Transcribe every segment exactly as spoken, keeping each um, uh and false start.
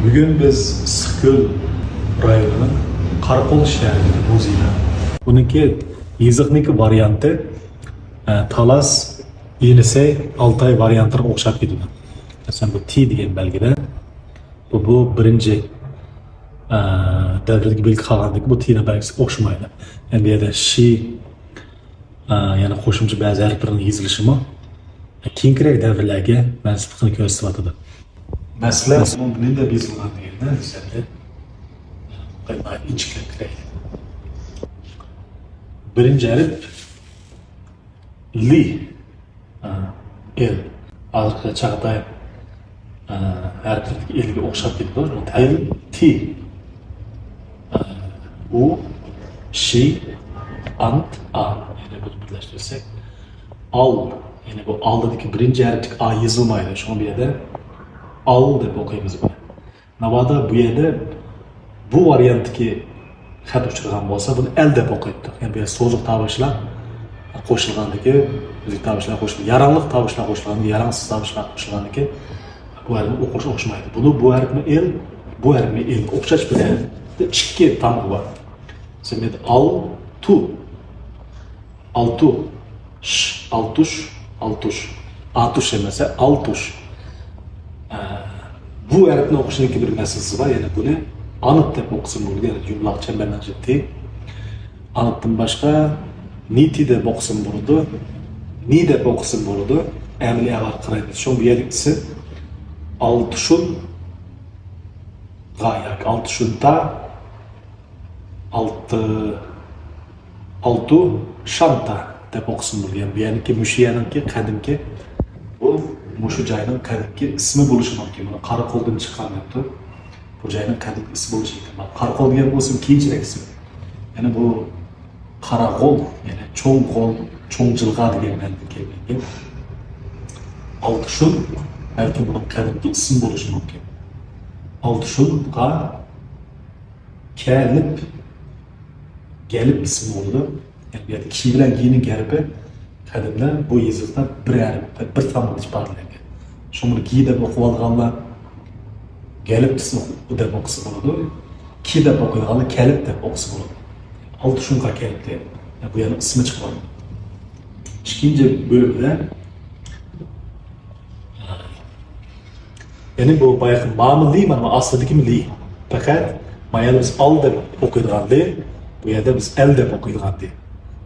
بۈگۈن بىز ئىسسىقكۆل رايونىنىڭ قاراقول شەھىرىدىكى مۇزېيدا. بۇنىڭكى يېزىقنىڭكى ۋارىيانتى، ئە، تالاس، يېنىسەي، ئالتاي ۋارىيانتىغا ئوخشاپ كېتىدۇ. مەسىلەن، بۇ تى دېگەن بەلگىدە، بۇ، بۇ بىرىنچى، ئە، دەۋردىكى بەلگە قالغاندىكىن بۇ تىنىڭ بەلگىسىگە ئوخشىمايدۇ. ئەمدى بۇ يەردە شى، ئە، يەنە قوشۇمچە بەزى ھەرپلەرنىڭ يېزىلىشىمۇ كېيىنكىرەك دەۋرلەرگە مەنسۇپلۇقىنى كۆرسىتىۋاتىدۇ. مەسىلەن، بۇنىڭ نېمە دەپ يېزىلغان دېگەندە، بىز ئەمدى، ئە، ئىنچىكىلەپ كىرەيلى. بىرىنچى ھەرپ لى، ئە، ئېل. ھازىرقى چاغداي، ئە، ھەرپلەردىكى ئېلگە ئوخشاپ كېتىدۇ. ئېل، تى، ئە، ئۇ، شى، ئانت، ئا. يەنى بۇنى بىرلەشتۈرسەك، ئال. يەنى بۇ ئالدىدىكى بىرىنچى ھەرپتىكى ئا يېزىلمايدۇ. شۇڭا بۇ يەردە ئال دەپ ئوقۇيمىز بۇنى. ناۋادا بۇ يەردە بۇ ۋارىيانتتىكى خەت ئۇچرىغان بولسا، بۇنى ئەل دەپ ئوقۇيتتۇق. يەنى بۇ يەردە سوزۇق تاۋۇشلار قوشۇلغاندىكى، ئۈزۈك تاۋۇشلار قوشۇلغان، ياراڭلىق تاۋۇشلار قوشۇلغاندىكى، ياراڭسىز تاۋۇشلار قوشۇلغاندىكى بۇ ھەرپنى ئوقۇش ئوخشىمايدۇ. بۇنى، بۇ ھەرپمۇ ئېل، بۇ ھەرپمۇ ئېل. ئوخشاش بىر ھەرپتە ئىككى تامغا بار. مىسال، ئال، تو. ئالتۇ، ش، ئالتۇش، ئالتۇش. ئاتۇش ئەمەس، ئالتۇش. ئە، بۇ ھەرپنى ئوقۇشنىڭكى بىر مەسىلىسى بار. يەنى بۇنى ئانت دەپ ئوقۇسىمۇ بولىدۇ. يەنى يۇمىلاق چەمبەرنىڭ جىتى. ئانتتىن باشقا نىتى دەپ ئوقۇسىمۇ بولىدۇ. نى دەپ ئوقۇسىمۇ بولىدۇ. ئەمەلىي ئەھۋالغا قارايمىز. شۇڭا بۇ يەردىكىسى ئالتۇشۇنغا ياكى ئالتۇشۇنتا، ئالتە، ئالتۇ شانتا دەپ ئوقۇسىمۇ بولىدۇ. يەنى بۇ يەرنىڭكى، مۇشۇ يەرنىڭكى قەدىمكى، بۇ مۇشۇ جاينىڭ قەدىمكى ئىسمى بولۇشى مۇمكىن. بۇنى قاراقولدىن چىققان دەپتۇ. بۇ جاينىڭ قەدىمكى ئىسمى بولۇشى ئېھتىمال. قاراقول دېگەن بولسا كېيىنچىرەك ئىسىم. يەنى بۇ قارا غول، يەنى چوڭ غول، چوڭ جىلغا دېگەن مەنىدە كەلگەن گەپ. ئالتۇشۇن، بەلكى بۇنىڭ قەدىمكى ئىسمى بولۇشى مۇمكىن. ئالتۇشۇنغا كەلىپ، گەلىپ ئىسمى بولىدۇ. يەنى بۇ يەردە كى بىلەن گىنىڭ گەربى قەدىمدە بۇ يېزىقتا بىر ھەرپ، بىر تامغىدا ئىپادىلەنگەن. شۇڭا بۇنى گى دەپ ئوقۇۋالغانلار گەلىپ دېسە، ئۇ دەپ ئوقۇسا بولىدۇ. كى دەپ ئوقۇيدىغانلار كەلىپ دەپ ئوقۇسا بولىدۇ. ئالتۇشۇنغا كەلىپ دەپ. يەنى بۇ يەرنىڭ ئىسمى چىقىۋالىدۇ. ئىككىنچى بۆلۈمدە يەنى بۇ بايىقى مامۇ لى، مانا بۇ ئاستىدىكىمۇ لى. پەقەت ما يەردە بىز ئال دەپ ئوقۇيدىغان لى، بۇ يەردە بىز ئەل دەپ ئوقۇيدىغان لى.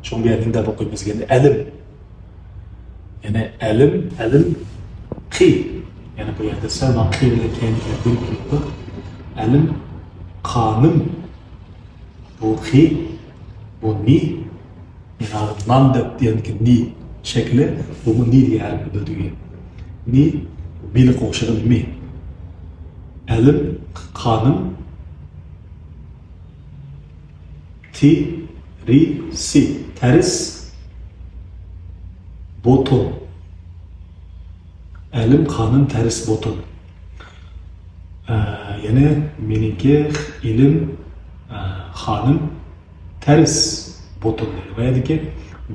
شۇڭا بۇ يەردە نېمە دەپ ئوقۇيمىز دېگەندە ئەلىم. يەنى ئەلىم، ئەلىم، قى. يەنى بۇ يەردە سەل ما قى بىلەن كەينى كەينى كېلىدۇ. ئەلىم، قانىم. بۇ قى، بۇ نى. يەنى نان دەپ دېگەندىكى نى شەكلى، بۇمۇ نى دېگەن ھەرپنى بىلدۈرگەن. نى، مېلىققا ئوخشىغان مى. ئەلىم، قانىم، تى، رى، سى. تەرس، بوتۇن. ئەلىم، قانىم، تەرس، بوتۇن. ئە، يەنى مېنىڭكى ئېلىم، ئە، خانىم، تەرس بوتۇن دېدى. بۇ يەردىكى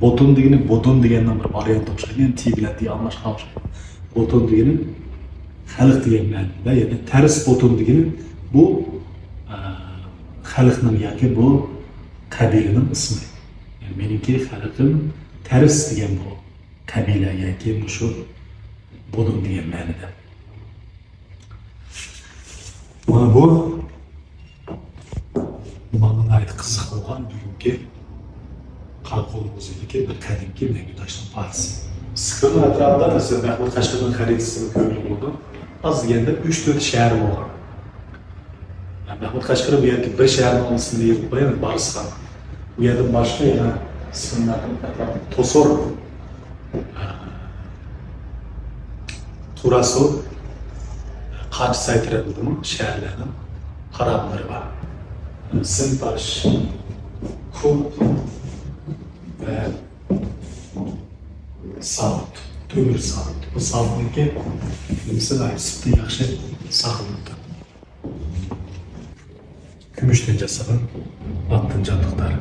بوتۇن دېگىنى بودۇن دېگەننىڭ بىر ۋارىيانتى ئوخشايدۇ. يەنى تى بىلەن دى ئالماشقان ئوخشايدۇ. بوتۇن دېگىنى خەلق دېگەن مەنىدە. يەنى تەرس بوتۇن دېگىنى بۇ، ئە، خەلقنىڭ ياكى بۇ قەبىلىنىڭ ئىسمى. يەنى مېنىڭكى خەلقىم تەرس دېگەن بۇ قەبىلە ياكى مۇشۇ بودۇن دېگەن مەنىدە. مانا بۇ ماڭا ناھايىتى قىزىق بولغان بۈگۈنكى قاراقول مۇزېيىدىكى بىر قەدىمكى مەڭگۈ تاشنىڭ پارچىسى. ئىسسىقكۆلنىڭ ئەتراپىدا، مەسىلەن، مەھمۇد قەشقىرىنىڭ خەرىتىسىنى كۆرگىلى بولىدۇ. ئاز دېگەندە ئۈچ تۆت شەھەر بولغان. مەھمۇد قەشقىرى بۇ يەردىكى بىر شەھەرنىڭ ئىسمىنى يېزىپ قويايلى، بارسىغان. بۇ يەردىن باشقا يەنە سىننەردىن توسور، تۇراسۇ، قانچە ساي تەرەپلىرىمۇ شەھەرلەرنىڭ خارابىلىرى بار. سىنتاش، كۇپ ۋە ساۋۇت، تۆمۈر ساۋۇت. بۇ ساۋۇتنىڭكى نېمىسى ناھايىتى سۈپىتى ياخشى ساقلىنىپتۇ. كۈمۈشتىن جاسىغان ئاتتىن جانلىقلار.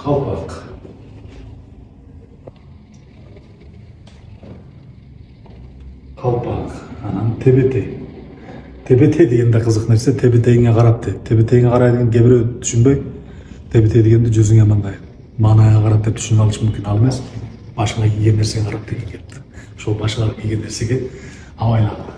قالپاق. قالپاق، ئانام تبتى. تبتى دېگەندە قىزىق نەرسە، تبتىگە قاراپتى. تبتىگە قارايدىغان گەپنى چۈشەنمەي، تبتى دېگەندە جۈزۈڭ يامان دەيدۇ. ماناغا قاراپ دەپ چۈشىنىۋېلىش مۇمكىن ئەمەس. باشقىلار كىيگەن نەرسىگە قاراپ دېگەن گەپتۇر. شۇ باشقىلار كىيگەن نەرسىگە ئاۋايلاڭ.